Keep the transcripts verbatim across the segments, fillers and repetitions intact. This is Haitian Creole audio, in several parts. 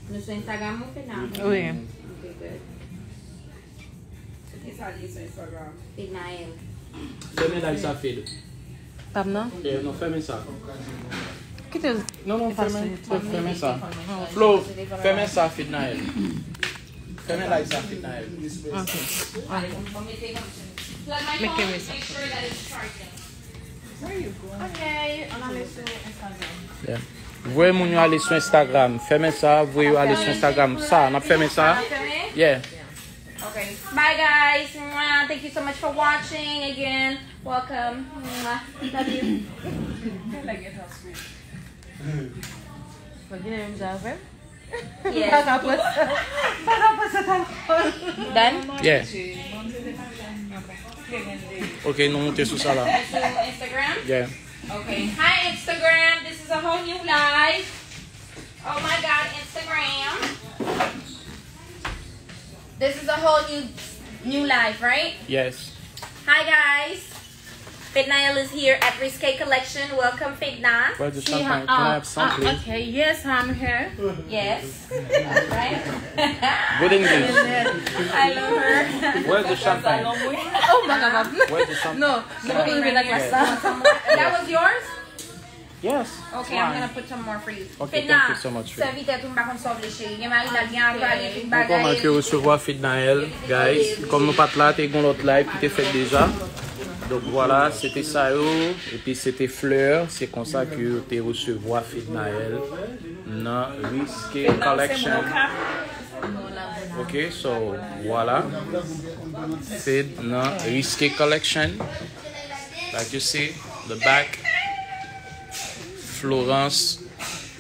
Nou sou Instagram ou Fedna? Wi. Ok, good. Ki sa li sou Instagram? Fednaelle. Fèmen live sa, Fed. Pam nan? Eh, non, fèmen sa. Kite. Non, non, fèmen, fèmen sa. Flo, fèmen sa, Fednaelle. Fèmen live sa, Fednaelle. Ok. Mete sa. Yeah. Voye moun yo ale sou Instagram. Fèmen sa, voye yo ale sou Instagram. Sa, n ap fèmen sa. Yeah. Okay. Bye, guys. Mwah. Thank you so much for watching again. Welcome. Mwah. Love you. Mwen gen menm jan avè m. Yeah. Pa ka pran sa. Pa ka pran sa alkòl. Done? Yeah. Ok, nou moute sou sa la. Sou Instagram? Yeah. Okay. Hi, Instagram. This is a whole new life. Oh my God, Instagram. This is a whole new new life, right? Yes. Hi, guys. Fednaelle is here at Risque Collection. Welcome, Fedna. Where's the champagne? Can I have some, please? Okay, yes, I'm here. Yes. All right. Good English. I love her. Where's the champagne? Oh my God. Where's the champagne? No, no, no, no, no. That was yours? Yes. Okay, I'm gonna put some more for you. Okay, thank you so much, Fedna. Sèvi tèt ou, m pa konn sa w vle, cheri. Gen marinad, gen agra, gen tout bagay. Kòman ke resevwa Fednaelle, guys? Kòm nou pa t la, te gen lòt live ki te fèt deja. Donk, vwala, se te sa yo. Epi se te flè. Se konsa ke yo te resevwa Fednaelle nan Risque Collection. Ok, so, vwala. Fed nan Risque Collection. Like you see, the back. Florence.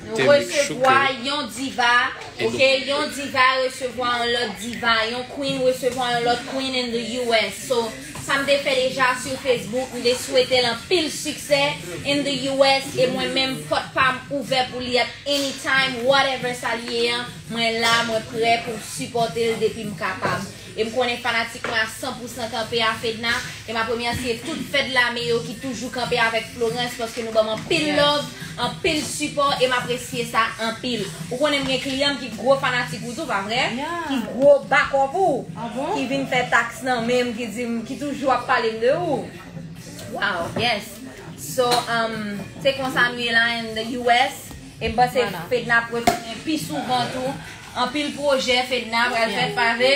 Nou resevwa yon diva, ok, yon diva resevwa yon lòt diva, yon queen resevwa yon lòt queen in the U S. So, sa m te fè deja sou Facebook, m te swete l anpil siksè in the U S, e mwen menm pòt pa m ouvè pou li at any time, whatever sa l ye an, mwen la, mwen prè pou m sipòte l depi m kapab. E m konnen fanatik mwen a san pou san kanpe a Fedna. E m ap remèsye tout Fed Lame yo ki toujou kanpe avèk Florence paske nou ban m anpil love, anpil sipò e m apresye sa anpil. Ou konnen m gen kliyan m ki gwo fanatik ou tou, pa vre? Ki gwo bakòp ou, ki vin fè taks nan men m, ki di m, ki toujou ap pale m de ou. Wow, yes. So, um, se konsa nou ye la in the U S. E m panse Fedna ap retounen pi souvan tou. Anpil pwojè Fedna pral fè pave.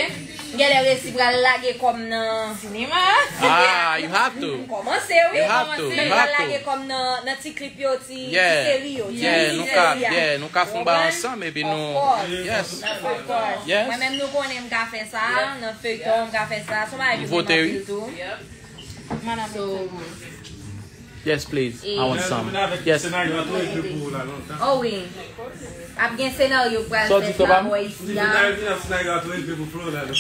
Genlè resi pral lage kò m nan sinema. Ah, you have to. M kòmanse, wi. You have to. Mwen pral lage kò m nan, nan ti klip yo, ti, ti seri yo, ti mini seri a. Yeah, nou ka, yeah, nou ka fè yon bagay ansanm epi nou. Of course. Yes. Of course. Yes. Mwen menm nou konnen m ka fè sa, nan feyton m ka fè sa. Se yon bagay ki anpil tou. Madam. So, yes, please. I want some. Yes. Oh wi. Ap gen senaryo k pral fèt la bò isi a.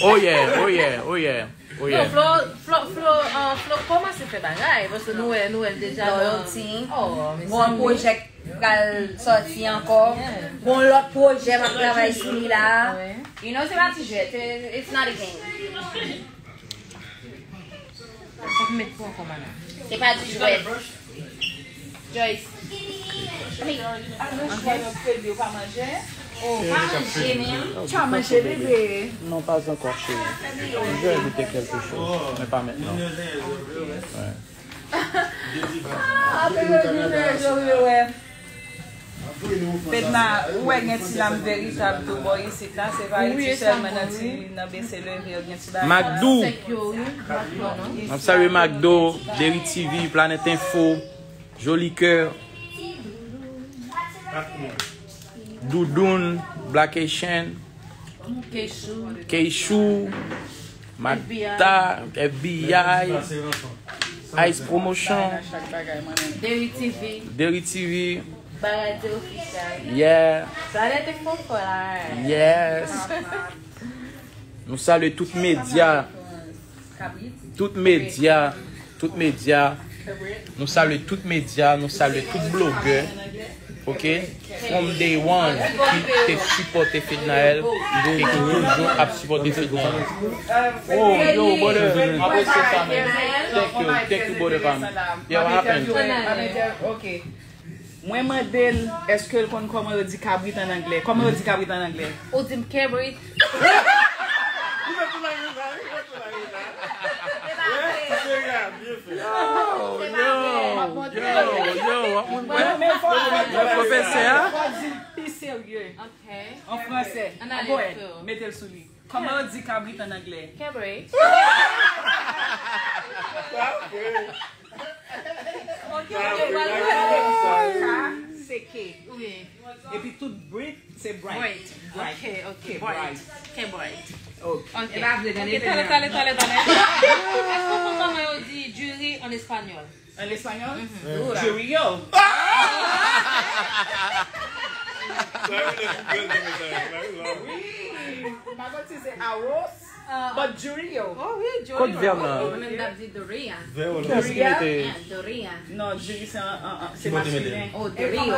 Oh yeah, oh yeah, oh yeah. Oh yeah. Non, Flo, Flo, Flo, uh, Flo kòmanse fè bagay, paske nou wè, nou wè l deja nan... Loyalty. Oh, gon pwojè k pral sòti ankò. Gon lòt pwojè m ap travay sou li la. You know, se pa ti jwèt, it's not a game. Fòk m met pou ankò, madam. Se pa di jwèt. Joyce. Anmwey. Anmwey, chwa yo pede, ou pa manje? Oh, pa manje menm. Tu as mangé, bébé? Non, pas encore, chérie. Je vais goûter quelque chose, mais pas maintenant. Ouais. Ah, bébé, bébé, bébé. Fedna, ou wè gen ti lam veritab tou bò isit la, se pa iti sèlman nan ti, nan bese leve yo gen ti bagay. Macdou. M ap salye Macdo, Deri T V, Planet Info, Joli Kè, Doudoun, Black Haitian, Keishou. Keishou, Magda, F B I, Ice Promotion, Deri T V, Deri T V, Baradi Official. Yeah. Planète Info la. Yes. Nou salye tout medya. Tout medya. Tout medya. Nou salye tout medya, nou salye tout blogè. Ok? From day one, ki te sipòte Fednaelle, e ki toujou ap sipòte Fednaelle. Oh, yo, brother, m apresye sa, man. Thank you, thank you, brother, fam. Yeah, what happened? Ok. Mwen mande l, èske l konn kòman yo di kabrit an anglè? Kòman yo di kabrit an anglè? Ou di m cabrit. Yo, yo, yo, yo, w ap moun mwen. Mwen pwofesè a. Fò di l pi serye. Ok. An fransè. Ann ale. Mete l sou li. Kòman yo di kabrit an anglè? Cabrit. Ok, ok, sa se K. Wi. Epi tout brit se bright. Bright. Ok, ok. Bright. K bright. Ok. Ok. Ok, tale, tale, tale, tale. Èske w konn kòman yo di diri an espanyòl? An espanyòl? Duro. Duro. Wi. M pa konn si se arroz, but diri yo. Oh wi, diri. Kot vèb lan? Mwen menm m t ap di doria. Vèb lan. Kiyès ki mete? Doria. Non, diri se an, an, an, se maskilen. Oh, diri yo. I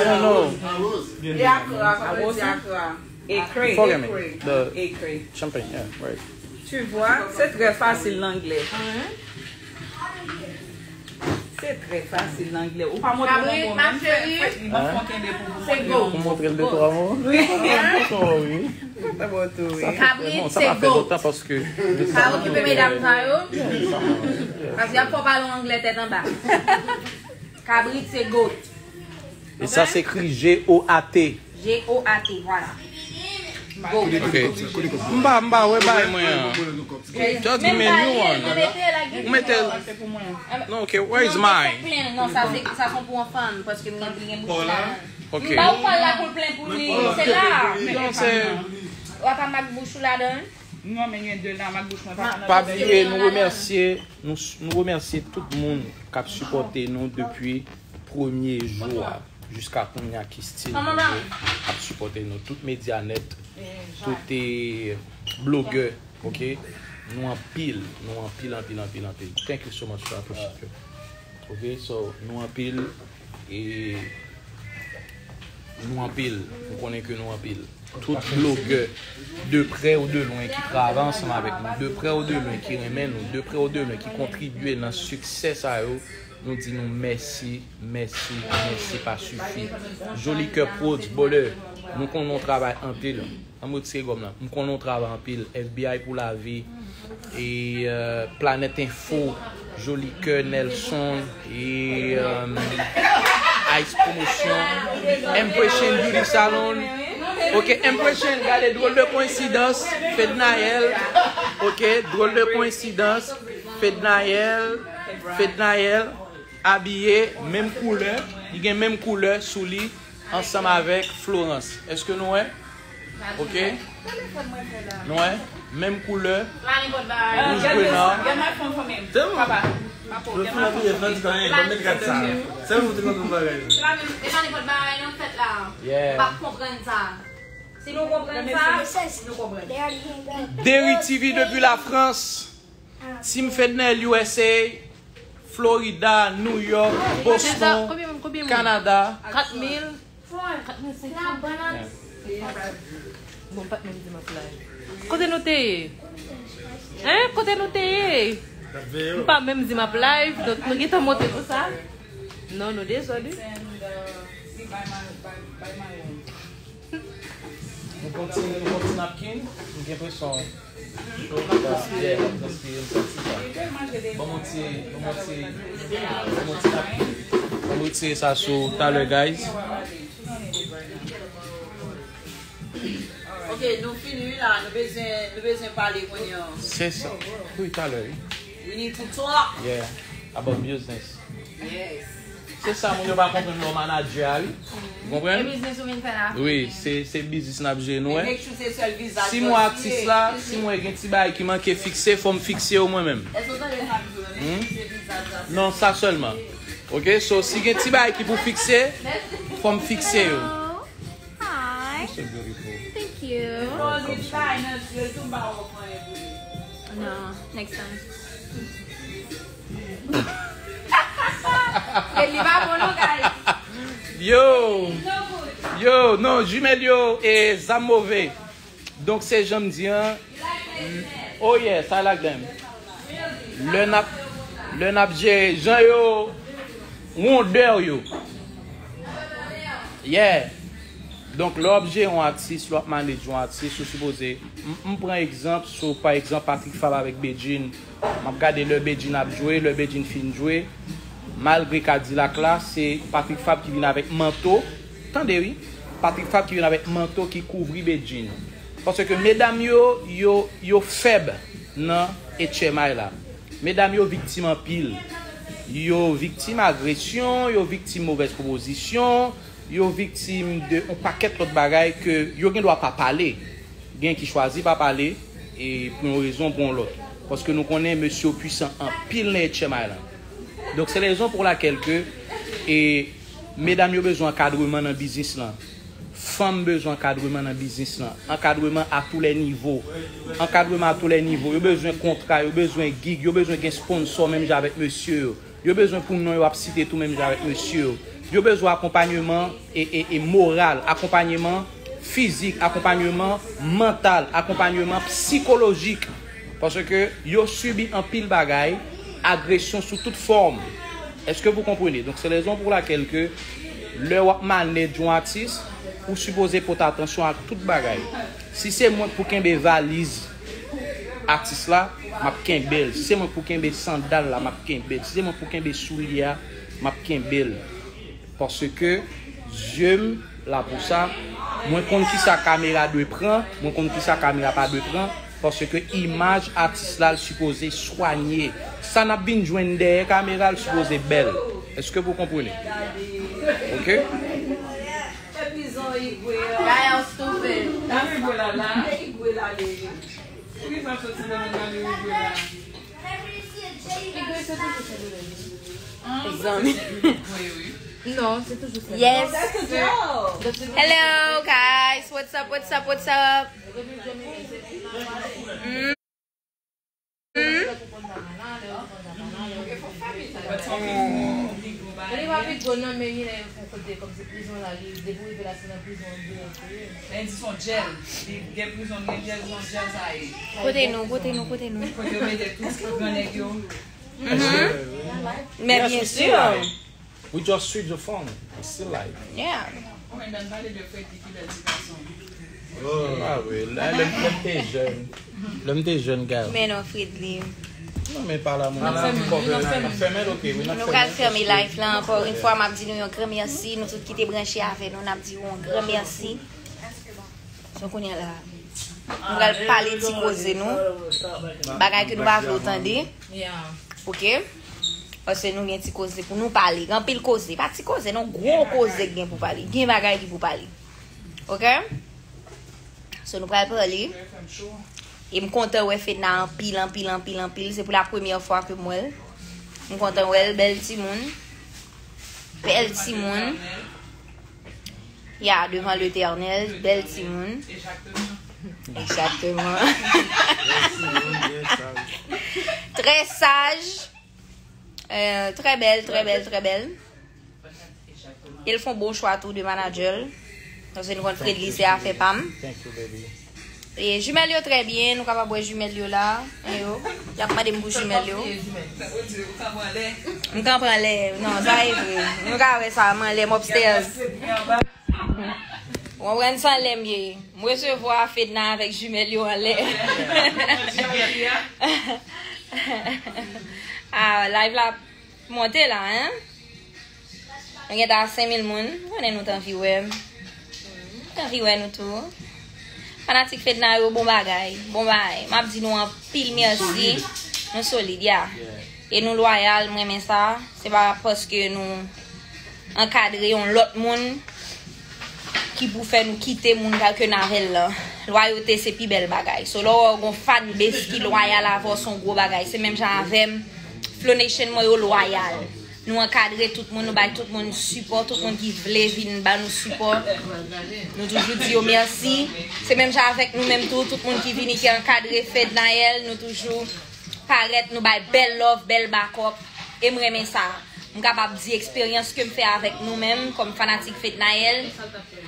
don't know. Arroz. E akra, sa vle di akra. Ekre. Forget me. The champagne, yeah, right. Tu vois, c'est très facile l'anglais. C'est très facile l'anglais. Ou pa montre yon mo menm, fè li ban fon kenbe pou pou montre yon mo. Pou montre l de twa mo. Wi. Kabrit se goat. Sa pa fè lontan paske. Pa okipe medam sa yo. Paske y ap fè w pale anglè tèt anba. Kabrit se goat. E sa se ekri G O A T. G O A T, vwala. Goat. Ok. M pa, m pa wè bagay mwen an. Just give me a new one. Ou mete l. Non, ok, where is mine? Non, sa se, sa se pou yon fanm, paske m gen, m gen bouch la. Ok. M ba ou pa l la pou l plen pou li, se la. Non, se. W ap pa mak bouch ou ladan l? Non, men gen de la, mak bouch mwen pa nan. Pa bliye, nou remèsye, nou, nou remèsye tout moun k ap sipòte nou depi premye jou a jiska kounye a ki still toujou ap sipòte nou. Tout medya nèt, tout, eh, blogè, ok? Nou anpil, nou anpil, anpil, anpil, anpil. Thank you so much, I appreciate you. Ok, so, nou anpil, e nou anpil, nou konnen ke nou anpil. Tout blogè, de prè ou de lwen, ki travay ansanm avèk nou, de prè ou de lwen, ki renmen nou, de prè ou de lwen, ki kontribye nan siksè sa yo, nou di nou mèsi, mèsi, mèsi pa sifi. Joli Kè Prodz, Bòlè, nou konnen w travay anpil. Ann retire gòm lan. M konnen w travay anpil. F B I pou lavi. E, euh, Planèt Enfo, Joli Kè, Nelson, e, euh, Ice Promotion, Impression Beauty Salon. Ok, Impression, gade, drôle de coïncidence, Fednaelle. Ok, drôle de coïncidence, Fednaelle, Fednaelle, abiye, menm koulè, li gen menm koulè sou li, ansanm avèk Florence. Èske nou wè? Ok. Nou wè? Menm koulè. Wouj grenn. Yeah. Deri T V depi Lafrans. Team Fednaelle U S A, Florida, New York, Boston, Canada. Kat mil. Kat mil senk san. Bon, m pa t menm di m ap live. Kote nou te ye? Hein? Kote nou te ye? M pa menm di m ap live, donk nou gentan monte pou sa. Non, nou dezòd, wi. Nou konn ti, nou konn ti napkin, m gen presyon cho, yeah, m ap transpire, m santi sa. Ban m yon ti, ban m yon ti, ban m yon ti napkin. Ban m retire sa sou talè, guys. Ok, nou fini wi la, nou bezwen, nou bezwen pale kounye a. Se sa. Wi, talè, wi. We need to talk. Yeah, about business. Yes. Se sa moun yo pa konprann lè w manadjè a, wi. Ou konprann? E biznis ou vin fè la? Wi, se, se biznis n ap jere, nou wè. Make sure se sèl vizaj. Si m wè atis la, si m wè gen ti bagay ki manke fikse, fò m fikse yo mwen menm. Èske w tande sa m di w la? Make sure se vizaj la. Non, sa sèlman. Ok, so si gen ti bagay ki pou fikse, fò m fikse yo. Hi. You're so beautiful. Thank you. You're welcome, sweetie. No, next time. Yo! Yo, non, jimèl yo e zam move. Donk, se jan m di an. Oh yes, I like them. Lè n ap, lè n ap jere jan yo, wondè yo. Yeah. Donk, lè w ap jere yon atis, lè w ap manage yon atis, ou sipoze, m, m pran egzanp sou, pa egzanp, Patrick Fabre avèk Bedjine. M ap gade lè Bedjine ap jwe, lè Bedjine fin jwe. Malgre Kadilak la, se Patrick Fabre ki vin avèk manto. Tande wi, Patrick Fabre ki vin avèk manto ki kouvri Bedjine. Paske medam yo, yo, yo fèb nan H M I la. Medam yo viktim anpil. Yo viktim agresyon, yo viktim movèz pwopozisyon, yo viktim de yon pakèt lòt bagay ke yo gen dwa pa pale. Gen ki chwazi pa pale, e pou yon rezon, pou yon lòt. Paske nou konnen mesye yo pwisan anpil nan H M I la. Donk, se rezon pou lakèl ke, e, medam yo bezwen ankadreman nan biznis lan. Fanm bezwen ankadreman nan biznis lan. Ankadreman à tous les niveaux. Ankadreman à tous les niveaux. Yo bezwen kontra, yo bezwen gig, yo bezwen gen sponsò menm jan avèk mesye yo. Yo bezwen pou non yo ap site tou menm jan avèk mesye yo. Yo bezwen akonpanyeman e, e, e moral, akonpanyeman fizik, akonpanyeman mantal, akonpanyeman sikolojik. Paske yo sibi anpil bagay, agresyon sou tout fòm. Èske vous comprenez? Donk, se rezon pou lakèl ke lè w ap manage yon atis, ou sipoze pote atansyon ak tout bagay. Si se mwen k pou kenbe valiz atis la, m ap kenbe l. Si se mwen k pou kenbe sandal la, m ap kenbe l. Si se mwen k pou kenbe soulye a, m ap kenbe l. Paske zye m la pou sa. Mwen konn kisa kamera dwe pran, mwen konn kisa kamera pa dwe pran, paske imaj atis la, l sipoze swanye. Sa n ap vin jwenn dèyè kamera, l sipoze bèl. Èske vous comprenez? Ok? Y'all stupid. Zanmi. Non, se toujou sa. Yes. Hello, guys. What's up, what's up, what's up? Mm. Mm. Li pa pi gwo non, men li lè yo fè kote kòmsi prizon la, li depi w rive la se nan prizon an dirèk ou ye. Lè di son jèl, li gen prizon, gen jèl, son jèl sa ye. Kote nou, kote nou, kote nou. Kote yo mete tout grannèg yo. Mhm. Men byen si. We just switch the phone. It's still live. Yeah. Mwen nan pale de Freddy ki bèl ti gason. Ah wi, lè, lè, lè m te jèn. Lè m te jèn, gars. Men non, Fredly. Non, men pa la, mwen. N ap fèmen, wi, n ap fèmen. N ap fèmen, ok, wi, n ap fèmen. Nou pral fèmen live la, ankò yon fwa, m ap di nou yon gran mèsi. Nou tout ki te branche avè nou, n ap di w yon gran mèsi. So, kounye a la, nou pral pale ti koze nou. Bagay ke nou pa vle w tande. Yeah. Ok? Paske nou gen ti koze pou nou pale. Gen anpil koze. Pa ti koze, non, gwo koze k gen pou pale. Gen bagay ki pou pale. Ok? So, nou pral pale. E m kontan wè Fedna anpil, anpil, anpil, anpil. Se pou la premyè fwa ke m wè l. M kontan wè l, bèl timoun. Bèl timoun. Ya, devan Letènèl, bèl timoun. Egzakteman. Trè saj. Euh, trè bèl, trè bèl, trè bèl. E l fè yon bon chwa tou de manager l. Paske nou konn Fredly se afè pa m. Thank you, baby. E jimèl yo trè byen, nou kapab wè jimèl yo la. E yo, y ap mande m pou jimèl yo. M kanpe anlè. Non, sa e vre. Nou ka wè sa, m anlè, m upstairs. Ou konprann sa, lè m ye. M resevwa Fedna avèk jimèl yo anlè. Ah, live la ap monte la, hein? Nou gentan a senk mil moun. M konnen nou t anvi wè m. M t anvi wè nou tou. Fanatik Fedna yo, bon bagay. Bon bagay. M ap di nou anpil mèsi. Nou solid, ya. E nou lwayal, m renmen sa. Se pa paske nou ankadre yon lòt moun ki pou fè nou kite moun ke n avè l lan. Lwayote se pi bèl bagay. So, lè w wè w gon fan base ki lwayal avè w, se yon gwo bagay. Se menm jan avè m. Flow Nation mwen yo lwayal. Nou ankadre tout moun, nou bay tout moun sipò, tout moun ki vle vin ba nou sipò. Nou toujou di yo mèsi. Se menm jan avèk nou menm tou, tout moun ki vini, ki ankadre Fednaelle, nou toujou parèt, nou bay bèl love, bèl backup. E m renmen sa. M kapab di eksperyans ke m fè avèk nou menm, kòm fanatik Fednaelle,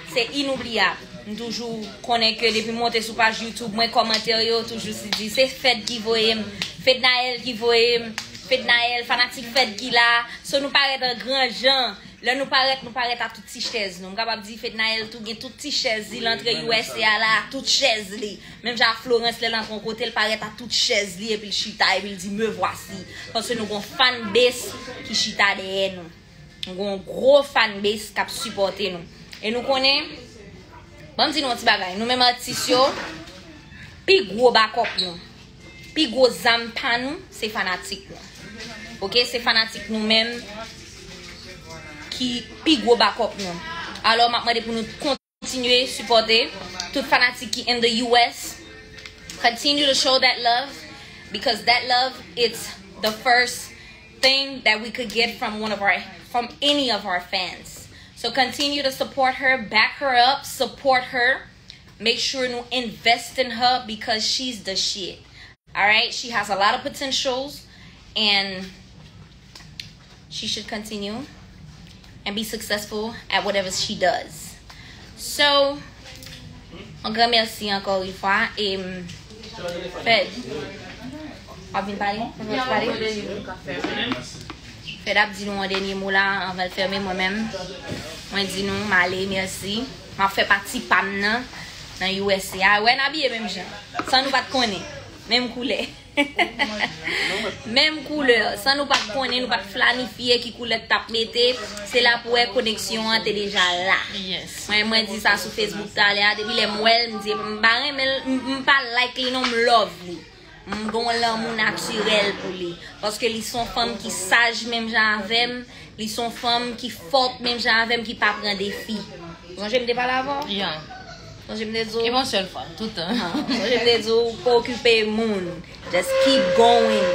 se inoubliyab. M toujou konnen ke depi m monte sou paj YouTube mwen, kòmantè yo toujou di se Fed ki voye m, Fednaelle ki voye m. Fednaelle, fanatik Fed ki la. So nou parèt an gran jan. Lè nou parèt, nou parèt a tout ti chèz nou. M kapab di Fednaelle tou gen tout ti chèz li, l antre U S A la, tout chèz li. Menm jan ak Florence, lè l antre yon kote, l parèt a tout chèz li, epi l chita, epi l di, "Me voici." Paske nou gon fanbase ki chita dèyè nou. Nou gon gwo fanbase k ap sipòte nou. E nou konnen, ban m di nou yon ti bagay. Nou menm atis yo, pi gwo bakòp nou, pi gwo zam pa nou, se fanatik nou. Oke, se fanatik nou menm ki pi gwo bakòp nou. Alò, m ap mande pou nou kontinye sipòte tout fanatik ki in the U S. Continue to show that love, because that love, it's the first thing that we could get from one of our, from any of our fans. So continue to support her, back her up, support her. Make sure to invest in her because she's the shit. All right, she has a lot of potentials, and she should continue and be successful at whatever she does. So, yon gran mèsi ankò yon fwa. E m, Fed, w ap vin pale? Ou vle pale? Fed ap di nou yon dènye mo la, anvan l fèmen, mwen menm. Mwen di nou, m ale, mèsi. M ap fè pati pa m nan, nan U S A. Wè, n abiye menm jan. San nou pa t konnen. Menm koulè. Menm koulè. San nou pa t konnen, nou pa t planifye ki koulè t ap mete. Se la pou wè koneksyon an te deja la. Mwen, mwen di sa sou Facebook talè a. Depi lè m wè l, m di, m pa renmen l, m, m pa like li non, m love li. M gon lanmou natirèl pou li. Paske li se yon fanm ki saj menm jan avè m. Li se yon fanm ki fòt menm jan avè m, ki pa pran defi. Sonje m te pale avè w? Sonje m te di w? E yon sèl fwa, tout tan. Ah, sonje m te di w, pa okipe moun. Just keep going.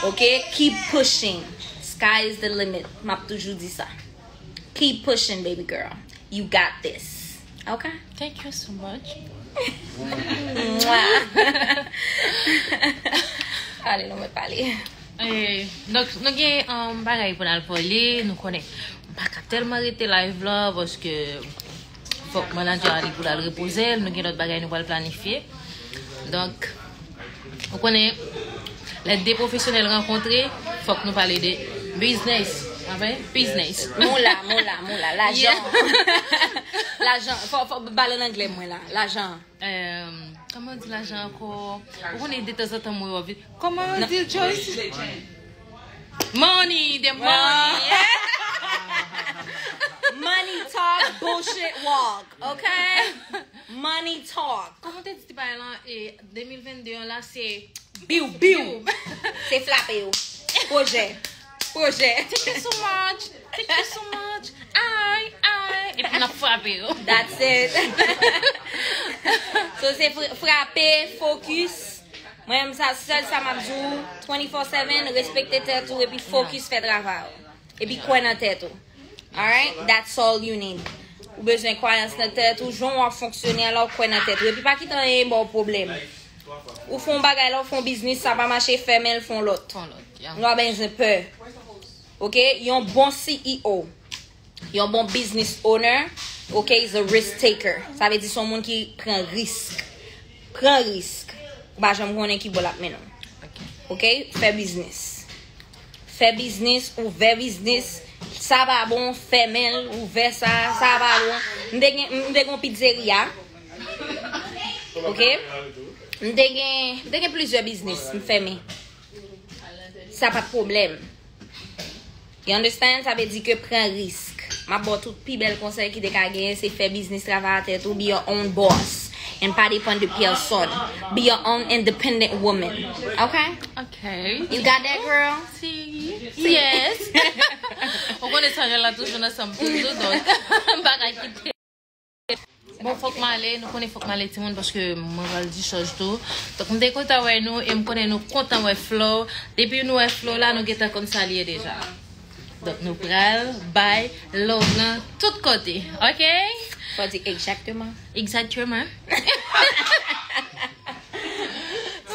Ok? Keep pushing. Sky is the limit. M ap toujou di sa. Keep pushing, baby girl. You got this. Ok? Thank you so much. Mwah. Ale, nou mèt pale. Eh, donk, nou gen um, bagay pou n al vole, nou konnen. M pa ka tèlman rete live la, paske fòk manager a li pou l al repoze l, nou gen lòt bagay nou pral planifye. Donk, ou konnen, lè de pwofesyonèl rankontre, fòk nou pale de business. Anfen, business. Moula, moula, moula, lajan. Lajan, fò, fò, pale an anglè mwen la, lajan. Euh, kòman di lajan ankò? Ou konnen detanzantan mwen wè vit. Kòman di Joyce? Money, the money. Money talk, bullshit walk, ok? Money talk. Kòman te di ti bagay lan? E de mil vennde an la, se biw, biw. Se frape yo. Pwojè. Pwojè. Thank you so much. Thank you so much. Ay, ay. Epi n ap frape yo. That's it. So se fr- frape, focus. Mwen menm sa, sèl sa m ap di w, twenty-four seven, respekte tèt ou epi focus, fè travay ou. Epi kwè nan tèt ou. Alright? That's all you need. Ou bezwen kwayans nan tèt ou, jan w ap fonksyone a la, ou kwè nan tèt ou. Epi pa kite anyen ba w pwoblèm. Ou fè yon bagay la, ou fè yon biznis, sa pa mache, fèmen l, fè yon lòt. Fè yon lòt, yeah. Nou pa bezwen pè. Ok? Yon bon C E O, yon bon business owner, ok, is a risk taker. Sa vle di se yon moun ki pran risk. Pran risk. Ou pa janm konnen ki bò l ap mennen w. Ok? Fè biznis. Fè biznis, ouvè biznis. Sa pa bon, fèmen l, ouvè sa, sa pa bon. M te gen, m te gen yon pizzeria. Ok? M te gen, m te gen plizyè biznis, m fèmen. Sa pa t pwoblèm. You understand? Sa vle di ke pran risk. M ap ba w tout pi bèl konsèy ki te ka genyen, se fè biznis, travay a tèt ou, be your own boss. And pa depann de pèsòn. Be your own independent woman. Ok? Ok. You got that, girl? Si. Yes. Ou konnen sa, la toujou nan sanm toujou, donk m pa ka kite. Bon, fòk m ale, nou konnen fòk m ale, timoun, paske mwen pral discharge tou. Donk, m te kontan wè nou, e m konnen nou kontan wè Flo. Depi nou wè Flo la, nou gentan konn sa l ye deja. Donk, nou pral bay love lan tout kote, ok? Fò di exactement. Exactement.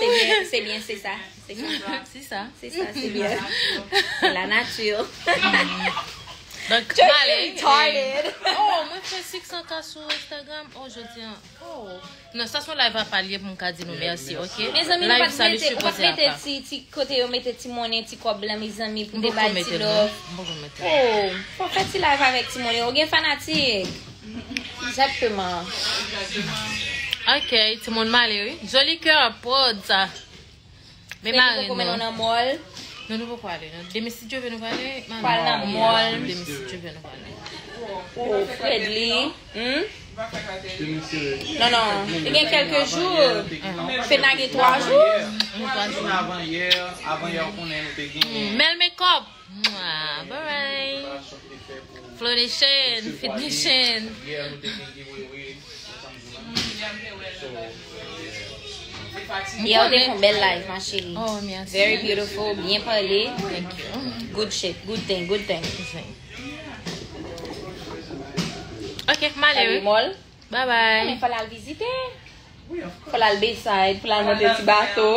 C'est bien, c'est bien, c'est ça. C'est ça. C'est ça. C'est ça, c'est bien. C'est la nature. Donk, m ale. Retarded. Oh, mwen fè six cent K sou Instagram. Oh, jodi an. Oh. Non, sa se yon live apa l ye pou m ka di nou mèsi, ok? Mezanmi, nou pa t mete, ou pa t mete ti, ti kote yo mete ti monnen, ti kòb lan, mezanmi, pou te bay ti love. M poko mete l, non. M poko mete l. Oh, fò fè ti live avèk ti monnen. Ou gen fanatik. Egzakteman. Ok, ti moun male, wi. Joli kè, pwòd sa. Men mare nou. Nan mòl. Non, nou poko ale, non. Demen, si Dye vle, nou prale. Pral nan mòl. Demen, si Dye vle, nou prale. Oh, Fredly. Hmm? Non, non. Li gen kèlke jou. Fedna gen twa jou. Twa jou. Avan yè, avan yè, ou konnen nou te gen. Mel Makeup. Mwah, bye bye. Flow Nation, Fit Nation. Yeah, ou te fè yon bèl live, ma chérie. Oh, merci. Very beautiful, byen pale. Thank you. Good shit, good thing, good thing. Ok, m ale, wi. Bye bye. Men fò l al vizite. Fò l al Bayside, fò l al monte ti bato.